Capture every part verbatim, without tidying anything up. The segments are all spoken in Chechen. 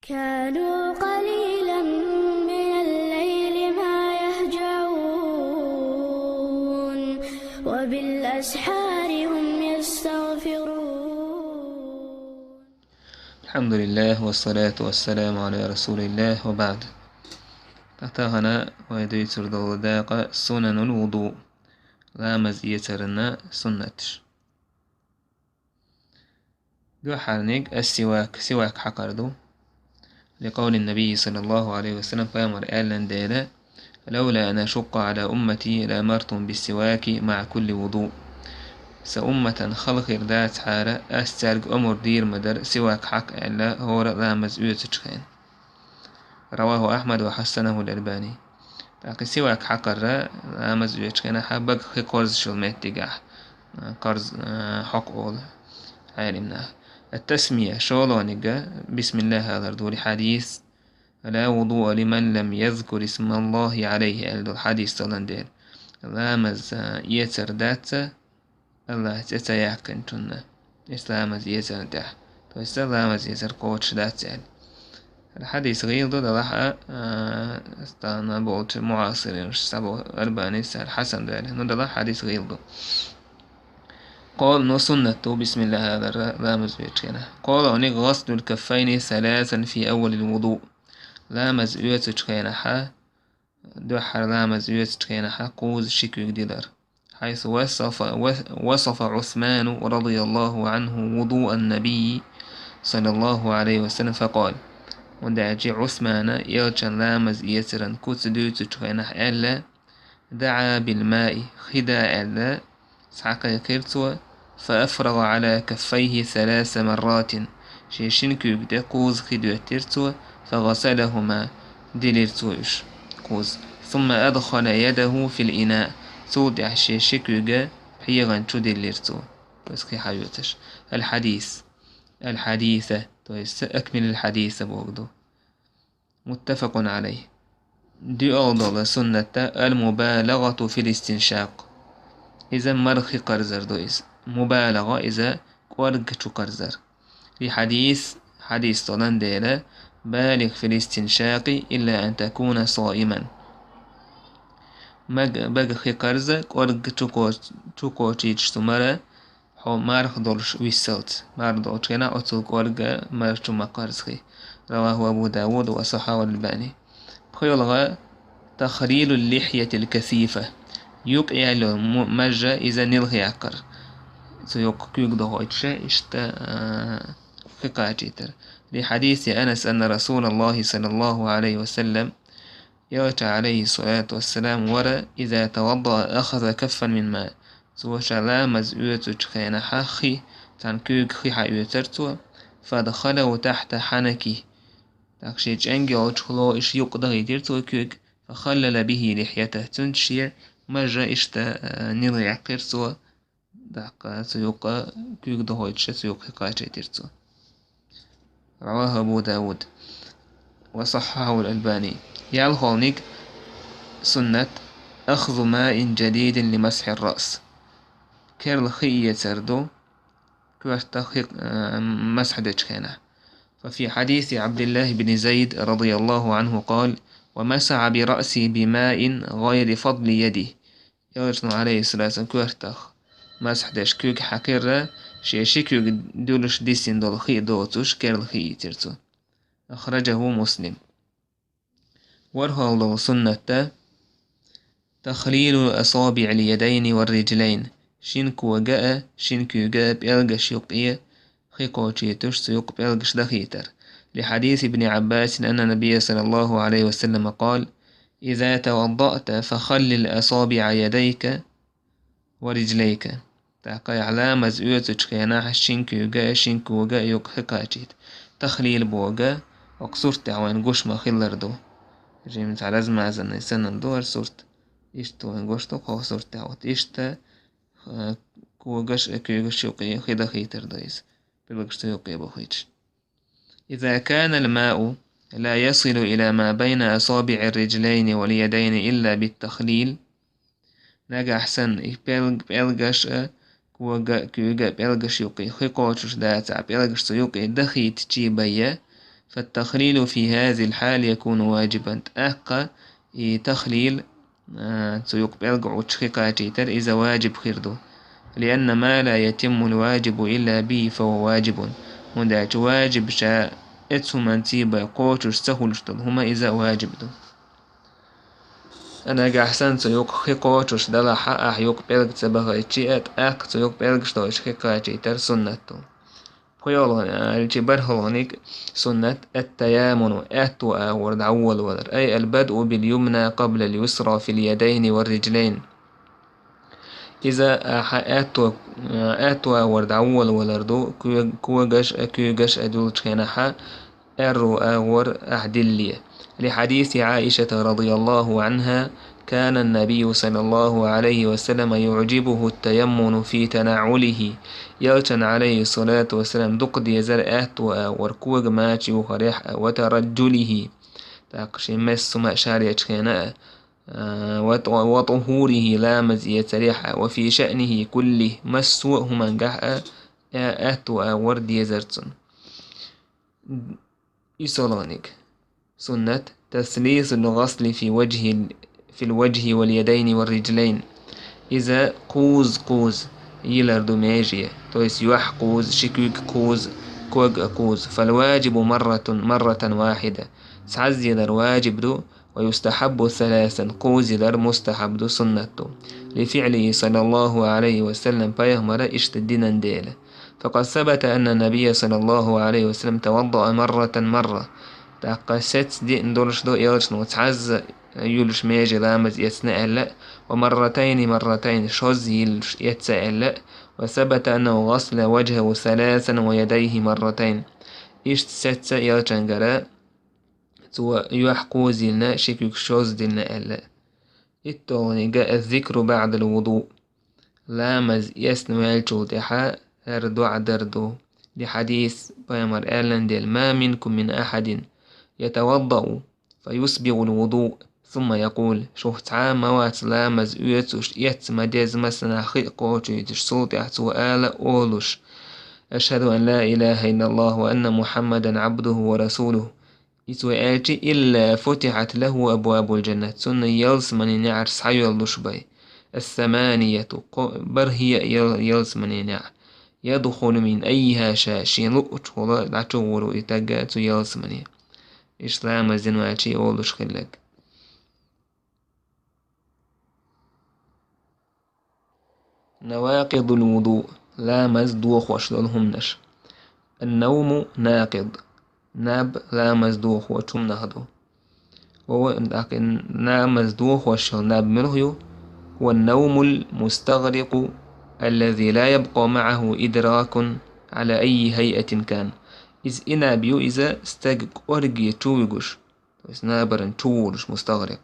كانوا قليلا من الليل ما يهجعون، وبالأسحار هم يستغفرون. الحمد لله والصلاة والسلام على رسول الله وبعد. Тахана вай дуьйцур долу дакъа сунанул вуду, ламаз эцарна суннаташ. Дуьххьарниг ас-сивак, сивак хьакхар ду. لقول النبي صلى الله عليه وسلم, пайхамар аьллан дела: لولا أن أشق على أمتي لأمرتهم بالسواك مع كل وضوء. Сан умматан хала хир дацахьара, ас цаьрга омар дийр ма дара сивак хьакха аьлла, хӀора ламаз оьцучу хенахь. رواه أحمد وحسنه الألباني. ТӀаккха сивак хьакхарра, ламаз оьцучу хенахь бага хи кхорзуш йолу меттигехь, кхорз-, хьокху олу Ӏелимнаха. Ат-тасмия, шолгӀаниг, бисмиллахӀ алар ду, لحديث لا وضوء لمن لم يذكر اسم الله عليه аьлла долу хьадис долан дела. Ламаз эцар дац, АллахӀан цӀе ца яьккхинчунна, ламаз эцарна тӀехь. То есть ламаз эцар кхочуш дац аьлла. Хьадис гӀийла ду, делахь а, а, стана болчу муӀасиринаш, схьабо Албанис цара хьасан ду аьлла. Ну, делахь хьадис гӀийла ду. Къола, ну, суннат ду, бисмиллахӀ алар ламаз оьцучу хенахь. КхоалгӀаниг غسل الكفين ثلاثا في أول الوضوء. Ламаз оьцучу хенахь, дуьххьара ламаз оьцучу хенахь кхузза ши куьг дилар. حيث وصف، وصف عثمان رضي الله عنه وضوء النبي صلى الله عليه وسلم فقال. ХӀунда аьлча Ӏусмана элчан ламаз эцаран куц дуьйцучу хенахь аьлла: دعا بالماء, хи да аьлла, схьакхайкхира цо, فأفرغ على كفيه ثلاث مرات, шен шина куьйга тӀе кхузза хи доьттира цо, فغسلهما, дилира цо уьш кхузза. ثم أدخل يده في الإناء, цул тӀаьхьа шен ши куьйга пхьегӀан чу диллира цо, иза хи хьаоьцуш. الحديث, الحديث, то есть أكمل الحديث бохург ду. متفق عليه. ДоьалгӀа долу суннат ду المبالغة في الاستنشاق. Иза мара хи кхарзар ду иза. МубалагӀа иза кӀорга чу кхарзар. لحديث, хьадис долан дела: بالغ في الاستنشاق إلا أن تكون صائما. Мага, бага хи кхарза кӀорга чу кхо-, чу кхочуьйтуш цу мара, хьо марха долуш виссалц. Марха долчу хенахь оццул кӀорга мара чу ма кхарза хи. رواه أبو داود وصححه الألباني. ПхоьалгӀа تخليل اللحية الكثيفة. Юкъ яьлла м-, мажа иза нилха яккхар. Цу юкъа куьг дохуьйтуш иштта, а, хи кхачийтар. لحديث أنس أن رسول الله صلى الله عليه وسلم, элча, عليه الصلاة والسلام, вара إذا توضأ أخذ كفا من ماء. Цо ша ламаз оьцучу хенахь хи, цхьана куьйга хи хьаоьцура цо, فأدخله تحت حنكه. ТӀаккха шен чӀенга йолчу хӀоло иштта юкъа дахийтира цо куьг, فخلل به لحيته. Цуьнца шен мажа иштта, а, нилха яьккхира цо, тӀаккха цу юкъа куьг дохуьйтуш цу юкъа хи кхачийтира цо. رواه أبو داود وصححه الألباني. ЯлхолгӀаниг суннат أخذ ماء جديد لمسح الرأس. Керла хи эцар ду коьртах хи, а, масхь дечу хенахь. ففي حديث عبد الله بن زيد رضي الله عنه قال: ومسح برأسه بماء غير فضل يده. Элчано, عليه الصلاة والسلام, коьртах масхь деш куьг хьаькхира, шен ши куьг дуьллуш диссина долу хи доцуш, керла хи ийцира цо. أخرجه مسلم. ВорхӀалгӀа долу суннат ду تخليل أصابع اليدين والرجلين. Шина кога а, шина куьйга а пӀелгаш юкъе хи кхочуьйтуш, цу юкъа пӀелгаш дахийтар. لحديث ابن عباس أن النبي صلى الله عليه وسلم قال: إذا توضأت فخلل أصابع يديك ورجليك. ТӀаккха ахь ламаз оьцучу хенахь шина куьйга а, шина кога а юкъа хи кхачийта. Тахлил бохург, окху сурт тӀехь вайна гуш ма-хиллара ду. Жимма цхьа размазанный санна ду хӀара сурт. Иштта вайна гуш ду кху сурт тӀехь. Вот иштта, а, когаш а, куьйгаш юкъе хи дахийтар ду иза, пӀелгаш цу юкъе бохуьйтуш. إذا كان الماء لا يصل إلى ما بين أصابع الرجلين واليدين إلا بالتخليل. Нагахь санна и пӀелг-, пӀелгаш а, кога а, куьйга а пӀелгаш юкъе хи кхочуш дацахь, пӀелгаш цу юкъе дахийтича бен, فالتخليل في هذه الحال يكون واجبا. ТӀаккха и тахлил, а, цу юкъа пӀелг Ӏуччохь кхачийтар, иза ваджиб хир ду. لأن ما لا يتم الواجب إلا به فهو واجب. ХӀунда аьлча ваджиб ша эцу хӀуманца бен кхочуш ца хуьлуш долу хӀума иза ваджиб ду. А нагахь санна цу юкъа хи кхочуш далахь а, ахь юкъа пӀелг ца бахийтича а, тӀаккха цу юкъа пӀелгаш долуш хи кхачийтар суннат ду. ПхоьалгӀа-, аьлча бархӀалгӀаниг суннат ат-таяммуну, аьтту агӀор дӀаволавалар, ай аль-бадъу биль-юмна къабла аль-юсра филь-ядайни ва-р-риджлайн. Иза ахьа аьтту, аьтту агӀор дӀаволавалар ду, куьг-, когаш а, куьйгаш а дуьллучу хенахьа, аьрру агӀор ахь дилле. لحديث عائشة رضي الله عنها: كان النبي صلى الله عليه وسلم يعجبه التيمن في تنعله. Элчан, Ӏалайхи ссалату вассалам, дукха дезара аьтту агӀор кога мача юхарехь а, ва тараджулихи, тӀаккха шен массо а шаръечу хенахь а, а, ва тӀу-, ва тӀухурихи, ламаз эцарехь а, ва фи шаънихи куллихи, массо а хӀумангахь а, а, аьтту агӀор дезара цунна. ИссалгӀаниг суннат: таслисуль-гӀасли фи ваджхи-, филь-ваджхи валь-ядайни ва-р-риджлайн. Иза кхузза-кхузза йилар ду меже, то есть юьхь кхузза, ши куьг кхузза, ког а кхузза. Фаль-ваджибу марратун, марратан вахьида. Цхьазза йилар ваджиб ду, ва юстахьаббу саласан, кхузза йилар мустахьаб ду, суннат ду. Ли фиълихи саллаллаху Ӏалайхи ва саллам, пайхамара иштта динан дела. Факъад сабата анна набийя саллаллаху Ӏалайхи ва саллам таваддаъа марратан марра. ТӀаккха сецца диъна долуш ду, элчано цхьазза юьллуш меже ламаз эцна аьлла, ва марратайни марратайн, шозза йиллуш эцна аьлла, ва сабата аннаху гӀасла ваджхаху саласан ва ядайхи марратайн. Иштта сецца элчангара, цо юьхь кхузза йиллина, ши куьг шозза диллина аьлла. ИтталгӀаниг: аз-зикру баӀдаль-вуду. Ламаз эцна ваьллачул тӀаьхьа хӀара доӀа дар ду. Ли хьадис, пайхамара аьллан дела: ма минкум мин ахьадин ятаваддаъу фа юсбигӀуль-вуду, сумма якъул. Шух цхьа а ма вац ламаз оьцуш, эцца ма-дезза массанхьа хи а кхочуьйтуш, цул тӀаьхьа цо ала а олуш: ашхӀаду ан ла илахӀа иллаллахӀу ва анна Мухьаммадан Ӏабдуху ва расулуху. Иза вай аьлча, илла футихьат лахӀу абвабуль-джаннат, цунна ялсаманин неӀарш схьайоьллуш бай. Ас-саманияту, кхо-, бархӀе а ял-, ялсаманин неӀ. Ядхулу мин аййихӀа ша, шен луъучухула дӀачугӀур ву и стаг цу ялсамане. Иштта ламаз дина ваьлча олуш хилларг. Навакъидуль-вуду, ламаз дохош долу хӀуманаш. Ан-навму накъид, наб ламаз дохочу хӀуманах ду. Ва, ва, тӀаккха ламаз дохош йолу наб муьлха ю? ХӀува ан-навмуль-мустагӀрикъу, аллази ла ябкъа маӀахӀу идракун Ӏала аййи хӀайъатин кан. Иза и наб ю, иза стаг кӀорге чу вуьгуш. То есть набаран чу волуш, мустагӀрикъ.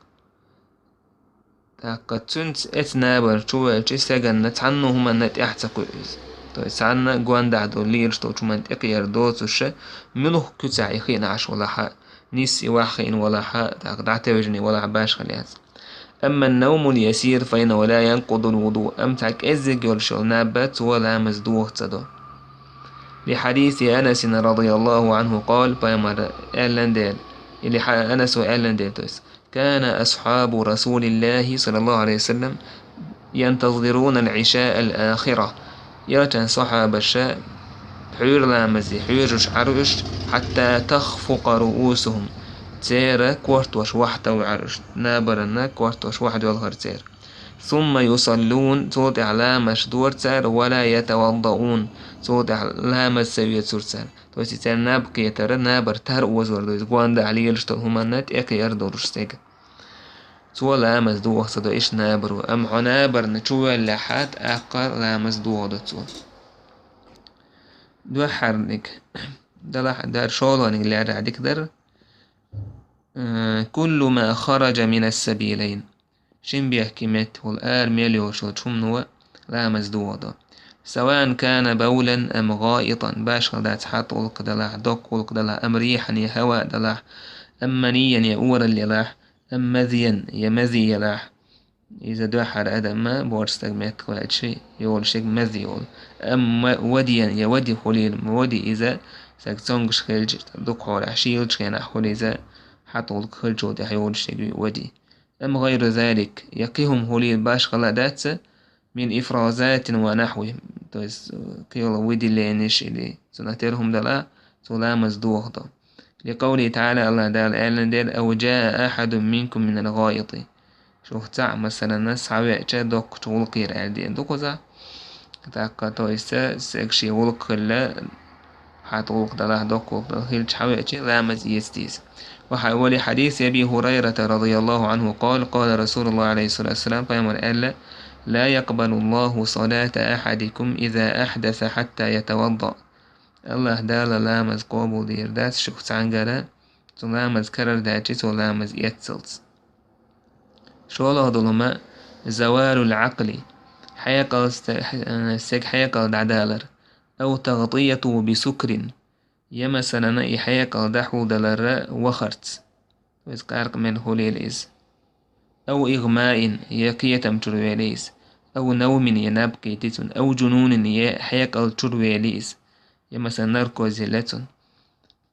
ТӀаккха цуьнца эцу набаран чу ваьлча, стаганна цхьанна хӀуманна тӀаьхьа ца кхуьу иза. То есть цхьанна гондахь долу, лелаш долчу хӀуманна тӀекхиар доцуша, муьлха куьцахь и хиъна Ӏаш валахь а, нисса и ваха хиъна валахь а, тӀаккха дӀатевжина валахь а башхалла яц. Амма ан-навмуль-ясир фа иннахӀу ла янкъудуль-вуду. Амма цхьа кӀеззиг йолуш йолу наб а цо ламаз дохо ца до. Ли хьадиси Анасин радияллахӀу ӀанхӀу къала, пайхамара аьллан дела, или хьа-, Анаса аьллан дела, то есть: кана асхьабу расулиллахӀи саллаллахӀу ӀалайхӀи ва саллам янтазируналь-Ӏишааль-ахира. Элчан сахьабаша пхьуьйра ламазе хьоьжуш Ӏара уьш, хьатта тахфукъа руусухӀум. Церан кортош вахьа товр Ӏара уьш, набаранна кортош вахьа доьлхура церан. Сумма юсаллун, цул тӀаьхьа ламазаш дора цара, ва ла ятаваддаун, цул тӀаьхьа ламаз ца оьцура цара. То есть и церан наб кхетара, набар тар озор ду, иза гондахь лелаш долу хӀуманна тӀекхиар долуш стеган. Цо ламаз дохо ца до иштта набаро, амма хьо набарна чу воьллехь а, тӀаккха ламаз дохо до цо. Дуьххьарниг, далахь дар шолгӀаниг леррахь дика дара. Э, куллу ма хараджа минас-сабилайн. Шин бехке меттахула ара мел йолчу хӀумано ламаз дохо до. Саваан кана бавлан ам гӀаитан, башхалла дац хьатӀа гӀуллакх далахь, доккха гӀуллакх далахь, ам рихьан я хӀаваъ далахь, ам манийян я оралла ялахь, ам мазиян я мази ялахь. Иза дуьххьара адам а, боьрша стаг меттахваьлча, йолуш ерг мази йолу. Ам ма-, вадиян я вади хуьлийла, вади иза Саг цомгаш хилча, дукха хьолахь шийлача хенахь хуьлу иза, хьатӀа гӀуллакх хилчул тӀаьхьа йолуш дерг ю и вади. Ам гӀайру залик, я кхин хӀума хуьлийла башхалла а дац, мин ифразатин ва нахьви, то есть, кхин йолу выделенеш или цунах тера хӀума дала, цо ламаз дохадо. Ликъавлихи таӀала, АллахӀ Дала аьллан дела: «Ав жаа ахьадун минкум минал гӀаити». Шух цхьаъ, масалана, схьавеача доккхачу гӀуллакхера аьлла деана ду кхузахь. ТӀаккха, то есть, сага шен гӀуллакх хилла, хьатӀа гӀуллакх далахь, доккха гӀуллакх далахь, хилча схьавеача ламаз эца деза. Ва хьа-, ва ли хьадиси Аби Хурайрата радияллаху анху къала, къала Расулуллахи алейхиссалату вассалам, пайхамар аьлла: «Ла якъбалуллаху салата ахьадикум иза ахьдаса хьатта ятавадда». АллахӀ Дала ламаз къобалдийр дац шух цхьаьнгара, цу ламаз карардаьлча, цо ламаз эццалц. ШолгӀа долу хӀума: завалул Ӏакъли, хьекъал ста-, э, стеган хьекъал дӀадалар, ав тагӀтияту бисукрин, я, масалана, и хьекъал дӀахьулдалар вахарца, то есть къаьркъа мел хуьлийла иза, ав игъмаин, я кхетам чуьра вели иза, ав навмин, я наб кхийти цунна, ав жунунин, я хьекъал чуьра вели иза, я, масалана, наркоз елла цунна.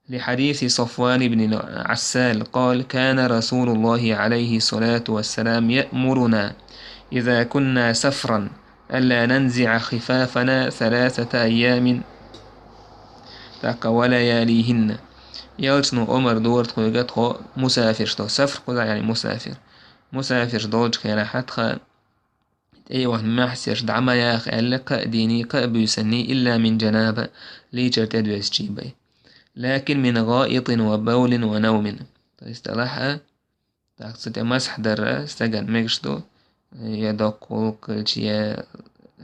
لحديث صفوان بن عسال قال: كان رسول الله عليه الصلاة والسلام يأمرنا إذا كنا سفرا ألا ننزع خفافنا ثلاثة أيام، тӀаккха, ولياليهن. Элчано омра дора тхоьга, тхо мусафирш долчу, сафр кхузахь, яъни мусафир. Мусафирш долчу хенахь тхан тӀе а вахана, маьхьсеш дӀа ма яха аьлла, кхаа дийнахь, кхаа буьйсанна, илла мин жанаба, лийчар тӀедоьссича бен. Лакин мин гӀаитин ва бавлин ва навмин. То есть, делахь а, тӀаккха цу тӀе масхь дар стагана мегаш ду, я доккха гӀуллакх хилча, я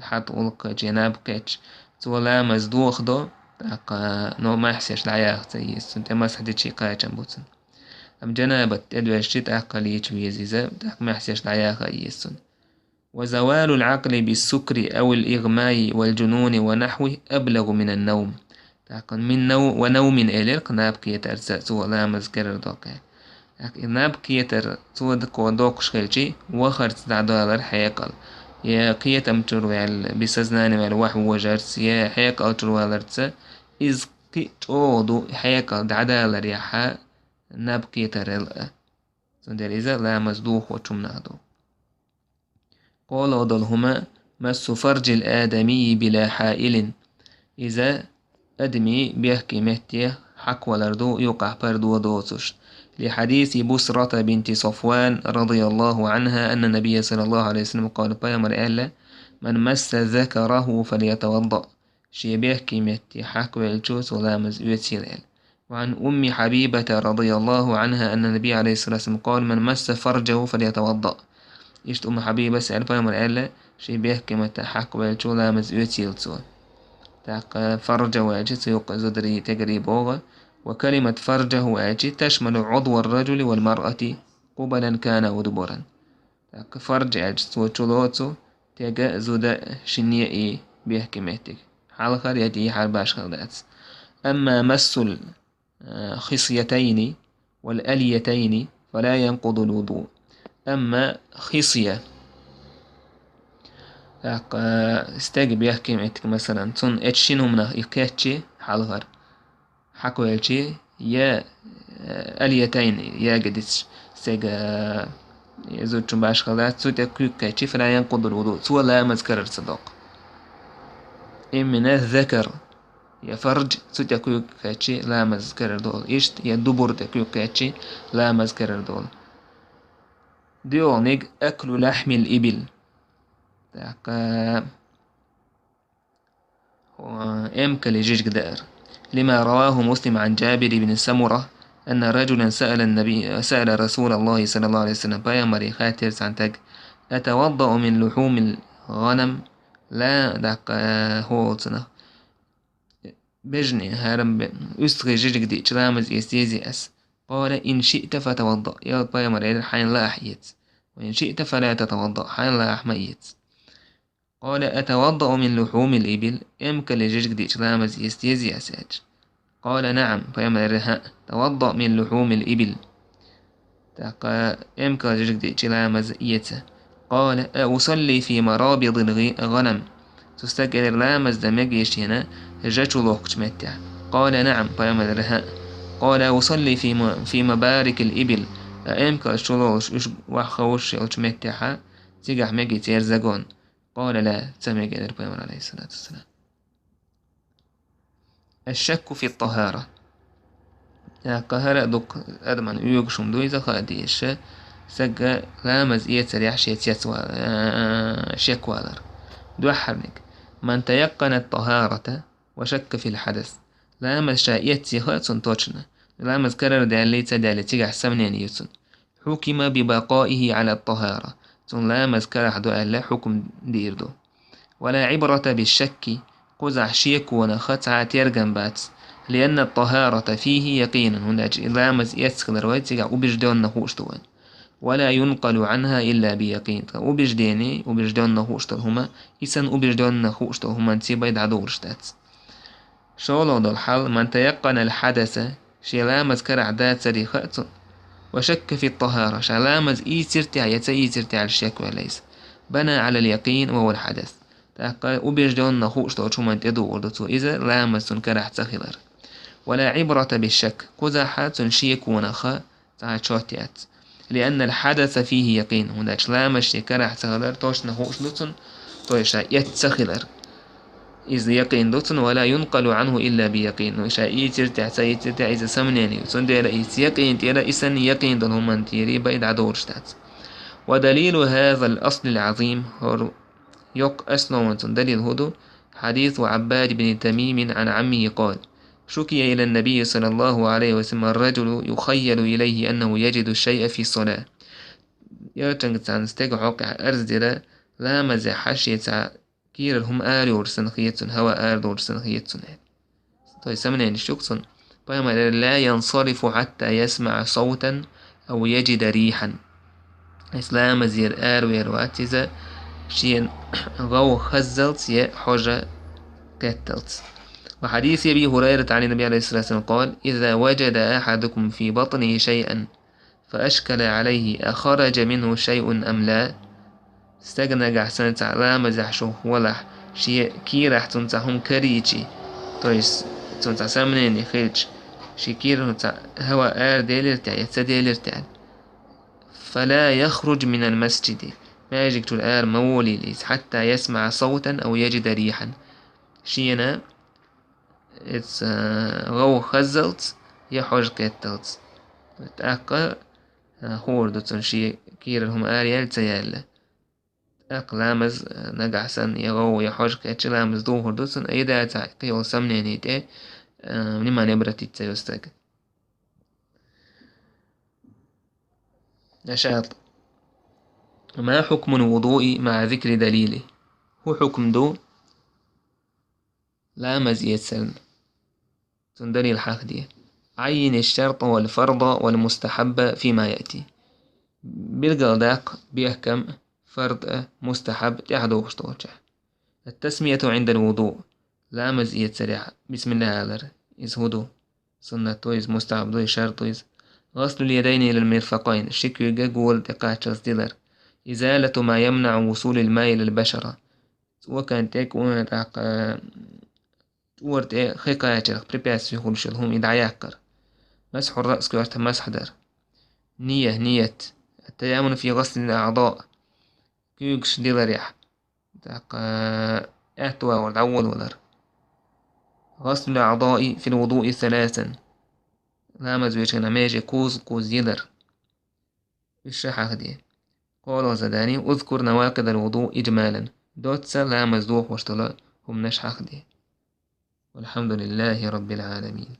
хьатӀа гӀуллакх хилча, я наб кхетча, цо ламаз дохадо, тӀаккха, но маьхьсеш дӀаяха ца еза, цунна тӀе масхь дичи кхачам бу цунна. Амма жанабат тӀедоьссича, тӀаккха лийча веза иза, тӀаккха маьхьсеш дӀаяха а еза цунна. وزوال العقل بالسكر أو الإغماء والجنون ونحوه أبلغ من النوم. ТӀаккха мин нав-, ва навмин элира-кх, наб кетарца цо ламаз карар до-кх. ТӀаккха и наб кетар цо даккхо доккхуш хилча, вахарца дӀадалар хьекъал, я кхетам чуьра ваьлла, без сознания ваьлла ваьхьа вожарца, я хьекъал чуьра валарца, иза кхин а чӀогӀа ду хьекъал дӀадаларехьа наб кетарал а. Цундела иза ламаз дохочу хӀуманах ду. КхоалгӀа долу хӀума: массу фарджил адамийи била хьаилин. Иза адамийн бехке метте хьакхавалар ду, юкъахь пардо доцуш. Ли хьадиси Бусрата бинти Сафван, радияллаху анхьа, анна набийя, саллаллаху алейхи ва саллям, къала, пайхамар аьлла: «Ман масса закараху, фальятавадда». Шен бехке метте хьакхавеллачо цо ламаз оьцийла аьлла. Ва ан Умми Хьабибата, радияллаху анхьа, анна набийя, алейхиссалату вассалам, къала: «Ман масса фарджаху, фальятавадда». Иштта Умму Хьабибас аьлла, пайхамар аьлла: «Шен бехке метте хьакхавеллачо ламаз оьцийла цо». ТӀаккха фарджаху аьлча, цу юккъе зударий, тегарий боху. Ва калимат фарджаху аьлча, ташмалу Ӏудвар раджули вал маръати къубалан кана ва дубуран. ТӀаккха фардж аьлча, цо чулоцу тега, зуда, шинне а и бехке меттиг. Хьалхара я тӀехьара башхалла дац. Амма массул, а, хисятайни вал алиятайни фала янкъудул вуду. Амма хисья, тӀаккха, а, стеган бехке меттиг, масалан, цунна эцу шина хӀуманах и кхетчи хьалхара, хьакхавелчи, я, э, алиятайн, яга дицаш, стеган, э, зудчун башхалла дац, цу тӀе куьг кхаьччи, фала янкъудул вуду, цо ламаз карар ца доккху. Иммина закар, я фардж, цу тӀе куьг кхаьччи, ламаз карар долу. Иштта, я дубур тӀе куьг кхаьччи, ламаз карар долу. ДоьалгӀаниг аклу лахьмил ибил. ТӀаккха эмкале жижиг даар. Лима раваху Муслим ан Джабир ибн Самура, анна раджулан саъала ан-набий, саъала Расулаллахи саллаллаху алейхи ва саллям, пайхамаре хаьттира цхьана стага: «Атаваддау мин лухумил гӀанам?» Ла, даккха, хӀолцунах. Бежне, хӀарам бе-, уьстагӀий жижиг диъча ламаз эца дезий ас? Къала: «Ин шиъта фатавадда». Ял пайхамар элира: «Хьайна лаахь эца». «Ва ин шиъта фала татавадда». «Хьайна лаахь ма эца». Къала: «Атаваддау мин лухумил ибил?» Эмкале жижиг диъча ламаз эца дезий ас аьлча. Къала: «Наам». Пайхамар элира: «ХӀаъ, тавадда мин лухумил ибил». ТӀаккха эмкале жижиг диъча ламаз эца. Къала: «А усалли фи марабидил гӀи-, гӀанам?» Цу стага элира: «Ламаз дан мегий шена жа чу лохкучу меттехь?» قال: نعم, пайхамар элира: хӀаъ. قال: أصلي في م-، في مبارك الإبل, а эмкалаш чу лоалаш уьш ваха ховш йолчу меттехьа, цигахь мегий церан загон? قال: لا, ца мега, элира пайхамар, алейхиссалату вассалам. الشك في الطهارة. ТӀаккха хӀара а дукха адамна оьгуш хӀума ду иза, хаа дезаш, сага ламаз эцарехь шен цецвала-, а, шек валар. Дуьххьарниг: من تيقن الطهارة وشك في الحدث. Ламаз ша эццехь а цунна точно. Ламаз карара даьллий, ца даьллий, цигахь сомнение ю цунна. حكم ببقائه على الطهارة. Цунна ламаз карахь ду аьлла хьукум дийр ду. ولا عبرة بالشك. Кхузахь шеконах цхьа а тергам бац. لأن الطهارة فيه يقين. ХӀунда аьлча и ламаз эцна хилар вай цигахь убеждённо хууш ду вай. ولا ينقل عنها إلا بيقين. Ткъа убеждение, убеждённо хууш долу хӀума, и санна убеждённо хууш долу хӀуманца бай дӀадугӀуш дац. ШолгӀа долу хьал: من تيقن الحدث, шен ламаз карахь дацаре хаьа цунна, وشك في الطهارة, ша ламаз ийцира те я ца ийцира те аьлла шек ваьлла иза, بنى على اليقين وهو الحدث. ТӀаккха убеждённо хууш долчу хӀуманна тӀедугӀур ду цо иза, ламаз цунна карахь ца хилар. ولا عبرة بالشك, кхузахь цунна шеконах цхьа а чот яц. لأن الحدث فيه يقين. ХӀунда аьлча ламаз шен карахь ца хилар точно хууш ду цунна, то есть ша эцна ца хилар. Иза якъин ду цунна, ولا ينقل عنه إلا بيقين. Ну, ша ийцира те, ца ийцира те, иза сомнение ю. Цундела иза якъин тӀера, и санна якъин долу хӀуманна тӀера бай дӀадугӀуш дац. ودليل هذا الأصل العظيم, хӀора йоккха основан цунна далил хӀун ду? حديث عباد بن تميم عن عمه قال: شكي إلى النبي صلى الله عليه وسلم الرجل يخيل إليه أنه يجد الشيء في الصلاة. Элчанга цхьана стеган хьокъехь арз дира, ламазехь шен цхьа кийрара хӀума ара йолуш санна хета цунна, хӀаваъ ара долуш санна хета цунна аьлла. То есть сомнение ю цунна. Пайхамар элира: لا ينصرف حتى يسمع صوتا أو يجد ريحا. Иза ламазера аравер вац иза, шена гӀовгӀа хаззалц я хьожа кхетталц. وحديث أبي هريرة عن النبي عليه الصلاة والسلام قال: إذا وجد أحدكم في بطنه شيئا فأشكل عليه أخرج منه شيء أم لا. Стаг нагахь санна цхьа ламазехь шу валахь, шен кийрахь цунна цхьа хӀума карийчи, то есть цунна цхьа сомнение хилча, шен кийрахь цхьа хӀаваъ араделира те я ца делира те аьлла. فلا يخرج من المسجد. Маьждиг чуьра ара ма волийла иза, حتى يسمع صوتا أو يجد ريحا. Шена иза, а, гӀовгӀа хаззалц я хьожа кхетталц. ТӀаккха, а, хуур ду цунна шен кийрара хӀума ара яьлла ца яьлла. ТӀаккха ламаз, а, нагахь санна я гӀовгӀа, я хьожа кхетча, ламаз духур ду цунна, айда цхьа кхин йолу сомнение тӀе, а, внимание обратить ца йо стаг. Дашат. ما حكم الوضوء مع ذكر دليله. ХӀун хьукм ду ламаз эцарна? Цунна далил хьахде. عين الشرط والفرض والمستحب فيما يأتي. Билгалдаккха бехкам, фард а, мустахьаб тӀаьхьа дохуш долчохь. التسمية عند الوضوء. Ламаз эцарехь бисмиллахӀ алар. Иза хӀун ду? Суннат ду иза, мустахьаб ду иза, шарт ду иза. غسل اليدين إلى المرفقين. Ши куьйга гола тӀе кхаччалц дилар. إزالة ما يمنع وصول الماء إلى البشرة. ЦӀокан тӀе, кӀуна тӀаккха, чӀора тӀе хи кхачарх препятствие хуьлуш йолу хӀума и дӀаяккхар. مسح الرأس, коьртах масхь дар. نية, ният. التيامن في غسل الأعضاء. Куьйгаш диларехь. ТӀаккха аьтту агӀор дӀаволавалар. غسل الأعضاء في الوضوء ثلاثا. Ламаз вешина меже кхузза-кхузза йилар. Уьш ша хьахде. КхоалгӀа задание: اذكر نواقض الوضوء إجمالا. Доцца ламаз дохош долу хӀуманаш хьахде. والحمد لله رب العالمين.